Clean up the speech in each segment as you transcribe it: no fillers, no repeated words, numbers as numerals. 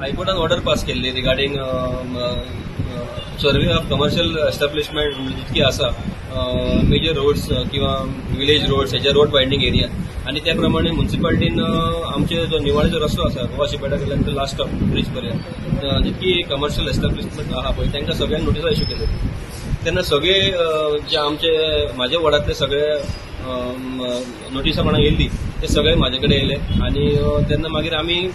हायकोर्टान order pass केल्ली regarding survey of commercial establishment जितकी आसा मेजर रोड्स किंवा विलेज रोड्स हेच्या रोड वायडनींग एरिया आनी त्या प्रमाणे म्युन्सिपाल्टीन आमचे जो निवाळेचो रस्तो आसा गोवा शिपेटा कडल्यान ते लास्ट स्टॉप ब्रिज पर्यंत जितकी कमर्शियल एस्टॅब्लिशमेंट आहा पळय तांकां सगळ्यांक नोटिसां इश्यू केली. तेन्ना सगळे जे आमचे म्हाज्या वॉर्डांतले सगळे नोटिसां कोणाक येयल्ली ते सगळे म्हाजे कडेन येयले आनी तेन्ना मागीर आमी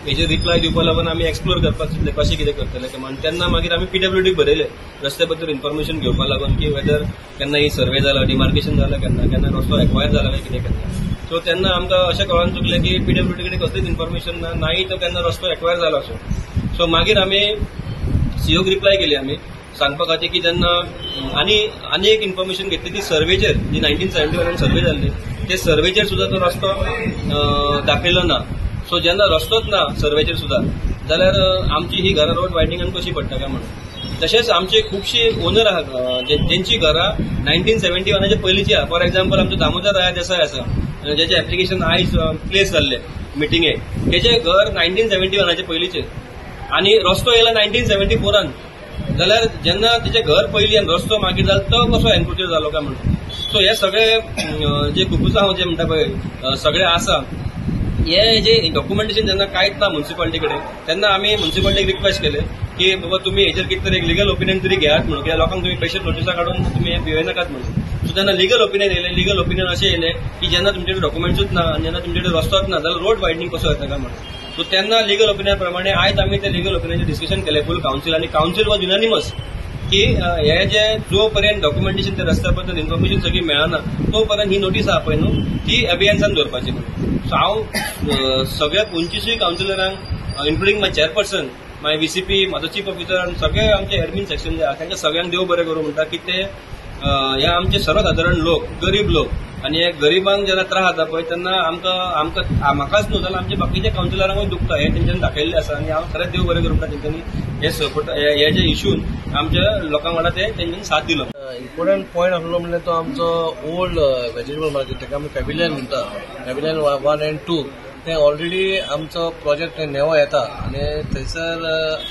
हेजेर रिप्लाय दिवपा लागून आमी एक्सप्लोर करपाक चिंतलें कशें कितें करतले काय म्हणून. तेन्ना मागीर आमी पीडब्ल्यूडीक बरयलें रस्त्या बद्दल इन्फॉर्मेशन घेवपा लागून की वेदर केन्ना ही सर्वे जाला, डिमार्केशन जाला केन्ना, केन्ना रस्तो एक्वायर जाला काय कितें केन्ना. सो तेन्ना आमकां अशें कळोन चुकलें की पीडब्ल्यूडी कडेन कसलीच इन्फॉर्मेशन ना, नाय तो केन्ना रस्तो एक्वायर जाला असो. सो मागीर आमी सीओक रिप्लाय केली आमी सांगपा खातीर की जेन्ना आनी आनी एक इन्फॉर्मेशन घेतली ती सर्वेचेर जी 1971 सर्वे जाल्ली ते सर्वेचेर सुद्दां तो रस्तो दाखयलो ना. सो जेन्ना रस्तोच ना सर्वेचेर सुद्दां जाल्यार आमची ही घरां रोड वायडनिंगान कशी पडटा काय म्हणून. तशेंच आमचे खुबशी ओनर आहात जेंची घरां 1971 पयलींची आहा. फॉर एग्जाम्पल आमचो दामोदर राया देसाय आसा जेचें एप्लिकेशन आयज प्लेस जाल्लें मिटिंगेक, तेजें घर 1971 पयलींचें आनी रस्तो येयला 1974 जाल्यार जेन्ना तेजें घर पयलीं आनी रस्तो मागीर जालो तो कसो एनक्रोचर जालो काय म्हणून. सो हे सगळे जे कुकुसांव जे म्हणटा पळय सगळे आसा हे जे डॉक्युमेंटेशन जेन्ना कांयच ना म्युन्सिपाल्टी कडेन तेन्ना आमी म्युन्सिपाल्टीक रिक्वेस्ट केले की बाबा तुमी हेजेर कितें तरी एक लिगल ओपिनियन तरी घेयात म्हणून, कित्याक लोकांक तुमी स्पेशल नोटिसां काडून तुमी हें भियेनाकात म्हणून. सो तेन्ना लिगल ओपिनियन येयलें. लिगल ओपिनियन अशें येयलें की जेन्ना तुमचे कडेन डॉक्युमेंट्सूच ना आनी जेन्ना तुमचे कडेन रस्तोच ना जाल्यार रोड वायडनींग कसो येता काय म्हणून. सो तेन्ना लिगल ओपिनियन प्रमाणे आयज आमी ते लिगल ओपिनियनाचें डिस्कशन केलें फूल कावन्सील आनी कावन्सील वॉज युनानिमस की हे जे जो पर्यंत डॉक्युमेंटेशन त्या रस्त्या बद्दल इन्फॉर्मेशन सगळी मेळना तो पर्यंत ही नोटीस आहा पळय न्हू ती अभियन्सान दवरपाची म्हणून. सो हांव सगळ्या 25 कावन्सिलरांक including my chairperson, my VCP, म्हाजो चीफ ऑफिसर आनी सगळे आमचे एडमीन सेक्शन जे आहा तांकां सगळ्यांक देव बरें करूं म्हणटा की ते हे आमचे सर्वसादारण लोक, गरीब लोक आनी हे गरिबांक जेन्ना त्रास जाता पळय तेन्ना आमकां आमकां म्हाकाच न्हू जाल्यार आमच्या बाकीच्या कावन्सिलरांकूय दुखता हें तेंच्यांनी दाखयल्लें आसा. आनी हांव खरेंच देव बरें करूं म्हणटा तेंच्यांनी हे सपोर्ट हे जे इशून आमच्या लोकां वांगडा ते तेंच्यांनी साथ दिलो. इम्पॉर्टंट पॉयंट आसलो म्हणल्यार तो आमचो ओल्ड वेजिटेबल मार्केट ताका आमी पॅविलियन म्हणटा, पॅविलियन 1 आनी 2 ते ऑलरेडी आमचो प्रोजेक्ट नेवो येता आनी थंयसर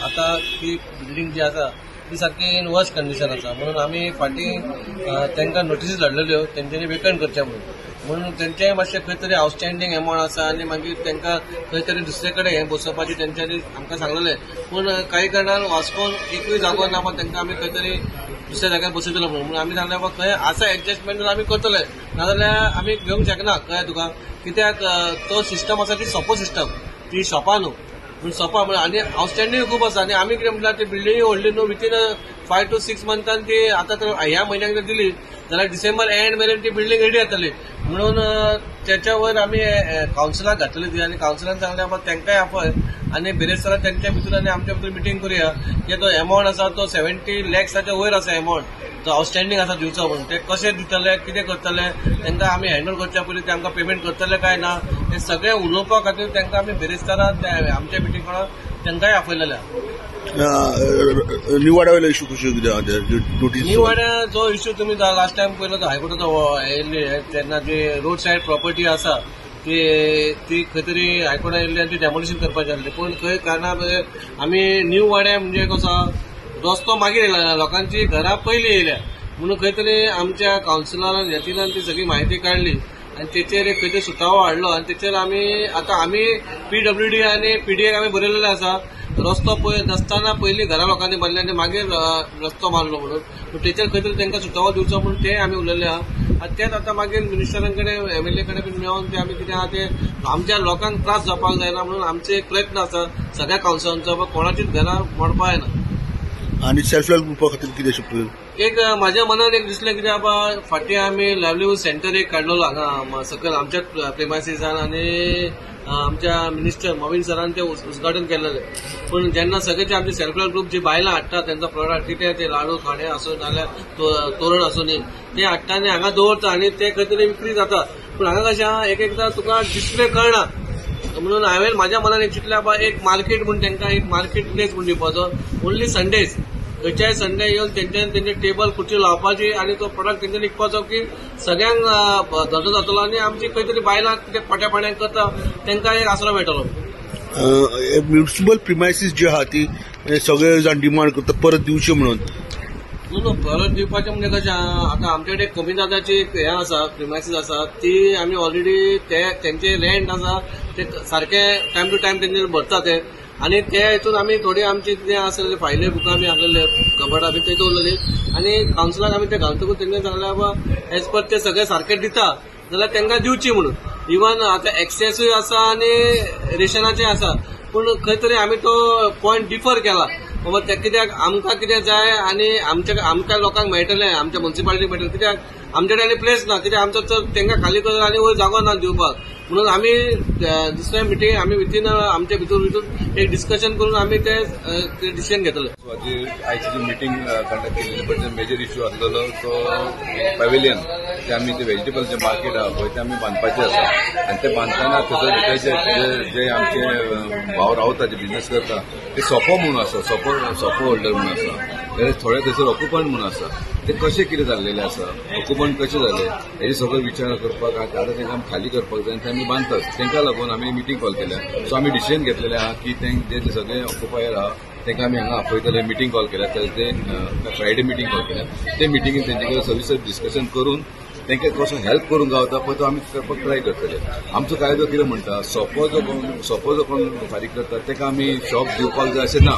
आतां ती बिल्डींग जी आसा ती सारकी इन वर्स कंडिशन आसा म्हणून आमी फाटीं तांकां नोटिसीस धाडलेल्यो तेंच्यांनी वेकंट करचें म्हणून. म्हणून तेंचें मातशें खंय तरी आवटस्टँडींग एमावंट आसा आनी मागीर तांकां खंय तरी दुसरे कडेन हें बसोवपाचें तेंच्यांनी आमकां सांगलेलें. पूण कांय कारणान वास्कोन एकूय जागो ना पण तांकां आमी खंय तरी दुसऱ्या जाग्यार बसयतलो म्हणून आमी सांगलें बाबा खंय आसा एडजस्टमेंट जाल्यार आमी करतले, नाजाल्यार आमी घेवंक शकना कळ्ळें तुका. कित्याक तो सिस्टम आसा ती सोपो सिस्टम, ती शॉपां न्हू पूण सोपा म्हणून आनी आवटस्टँडींग खूब आसा. आनी आमी कितें म्हणल्यार ती बिल्डींग व्हडली न्हू विथीन 5 to 6 मंथान ती आतां तर ह्या म्हयन्याक जर दिली जाल्यार डिसेंबर एंड मेरेन ती बिल्डींग रेडी जातली म्हणून तेच्या वयर आमी कावन्सिलाक घातलेली ती आनी कावन्सिलान सांगलें बाबा तांकांय आपय आनी बिरेस्तारा तेंच्या भितर आनी आमच्या भितर मिटींग करुया की तो एमावंट आसा तो 70 लॅक्साच्या वयर आसा एमावंट तो आवटस्टँडींग आसा दिवचो म्हणून ते कशें दितले कितें करतले तांकां आमी हँडल करच्या पयलीं ते आमकां पेमेंट करतले काय ना हे सगळें उलोवपा खातीर तांकां आमी बिरेस्तारा आमच्या मिटींग तांकांय आपयलेलें. निवाड्यावेलो इश्यू कशें कितें? निवाड्या जो इश्यू तुमी लास्ट टायम पयलो तो हायकोर्टाचो येयल्ली तेन्ना जी रोड सायड प्रॉपर्टी आसा ती ती खंय तरी हायकोर्टान येयल्ली आनी ती डेमोलिशन करपाची आसली. पूण खंय कारणां आमी न्यू वाड्या म्हणजे कसो रस्तो मागीर येयला, लोकांची घरां पयलीं येयल्या म्हणून खंय तरी आमच्या कावन्सिलरान यतीनान ती सगळी म्हायती काडली आनी तेचेर एक खंय तरी सुटावो हाडलो आनी तेचेर आमी आतां आमी पीडब्ल्यूडी आनी पीडीए आमी बरयलेलें आसा रस्तो पळय नासतना पयलीं घरा लोकांनी बांदले आनी मागीर रस्तो बांदलो म्हणून पूण तेचेर खंय तरी तांकां सुटावो दिवचो म्हणून ते आमी उलयले आहा. आनी तेच आतां मागीर मिनिस्टरां कडेन एमएलए कडेन बीन मेळोन ते आमी कितें आहा ते आमच्या लोकांक त्रास जावपाक जायना म्हणून आमचे एक प्रयत्न आसा सगळ्या कावन्सिलांचो कोणाचीच घरां मोडपा येना. आनी सेल्फ हेल्प ग्रुपा खातीर कितें शिकतले? एक म्हाज्या मनान एक दिसलें कितें बाबा फाटीं आमी लायवलीहूड सेंटर एक काडलेलो हांगा सकयल आमच्याच प्रेमासिसान आनी आमच्या मिनिस्टर मोविन सरान ते उद्घाटन केलेलें. पूण जेन्ना सगळे जे आमचे सेल्फ हेल्प ग्रुप जी बायलां हाडटा तेंचो प्रोडक्ट कितें ते लाडू खाणे आसूं नाजाल्यार तोरण आसूं न्ही ते हाडटा आनी हांगा दवरता आनी ते खंय तरी विक्री जाता. पूण हांगा कशें आहा एक एकदां तुका डिस्प्ले कळना म्हणून हांवें म्हाज्या मनान एक चिंतलें बाबा एक मार्केट म्हूण तांकां एक मार्केट प्लेस म्हूण दिवपाचो ओन्ली संडेज खंयच्याय संडे येवन तेंच्यानी तेंचे टेबल खुर्ची लावपाची आनी तो प्रोडक्ट तेंच्यानी विकपाचो की सगळ्यांक धंदो जातलो आनी आमची खंय तरी बायलां कितें पोट्या पाण्याक करता तांकां एक आसरो मेळटलो. म्युनिसिपल प्रिमायसीस जी आहा ती सगळे जाण डिमांड करता परत दिवचे म्हणून. न्हू परत दिवपाचें म्हणजे कशें, आतां आमचे कडेन कमी जाग्याची एक हें आसा, प्रिमायसीस आसा, ती आमी ऑलरेडी ते तेंचे रेंट आसा ते सारके टायम टू टायम तेंचे भरता ते, आनी ते हितून आमी थोडी आमची कितें आसा फायली बुकां बी आसलेले कबडां बी ते दवरलेली आनी कावन्सिलाक आमी ते घालतकूच तेंचे सांगलें बाबा एज पर ते सगळे सारके दिता जाल्यार तांकां दिवची म्हणून. इवन आतां एक्सेसूय आसा आनी रेशनाचें आसा, पूण खंय तरी आमी तो पॉयंट डिफर केला बाबा ते कित्याक आमकां कितें जाय आनी आमच्या आमकां लोकांक मेळटलें, आमच्या मुन्सिपालिटीक मेळटलें, कित्याक आमचे कडेन आनी प्लेस ना, कित्याक आमचो चड तांकां खाली करून आनी वयर जागो ना दिवपाक. म्हणून आमी दुसऱ्या मिटींग आमी विथीन आमचे भितर भितर एक डिस्कशन करून आमी ते डिसिजन घेतले. आयची जी मिटींग कंडक्ट केली पळय, मेजर इश्यू आसलेलो तो पॅव्हिलियन, ते आमी ते व्हेजिटेबलचे मार्केट आहा पळय ते आमी बांदपाचे आसा आनी ते बांदतना थंयसर भितर जे आमचे भाव रावता, जे बिझनेस करता ते सोपो म्हणून आसा, सोपो होल्डर म्हणून आसा, जाल्यार थोडे थंयसर ऑक्युपंट म्हणून आसा, ते कशें कितें जाल्लेले आसा, ऑक्युपंट कशें जाले हेजे सगळे विचार करपाक आतां तांकां आमी खाली करपाक जाय आनी ते आमी बांदतात. तांकां लागून आमी मिटींग कॉल केल्या. सो आमी डिसिजन घेतलेलें आहा की ते जे सगळे ऑक्युपायर आहा तांकां आमी हांगा आपयतले. मिटींग कॉल केल्या थर्सडे, फ्रायडे मिटींग कॉल केल्या. ते मिटिंगेन तेंचे कडेन सविस्तर डिस्कशन करून तांकां कसो हेल्प करूंक गावता पळय तो आमी करपाक ट्राय करतले. आमचो कायदो कितें म्हणटा, सोपो जो कोण फारीक करता ताका आमी शॉप दिवपाक जाय अशें ना.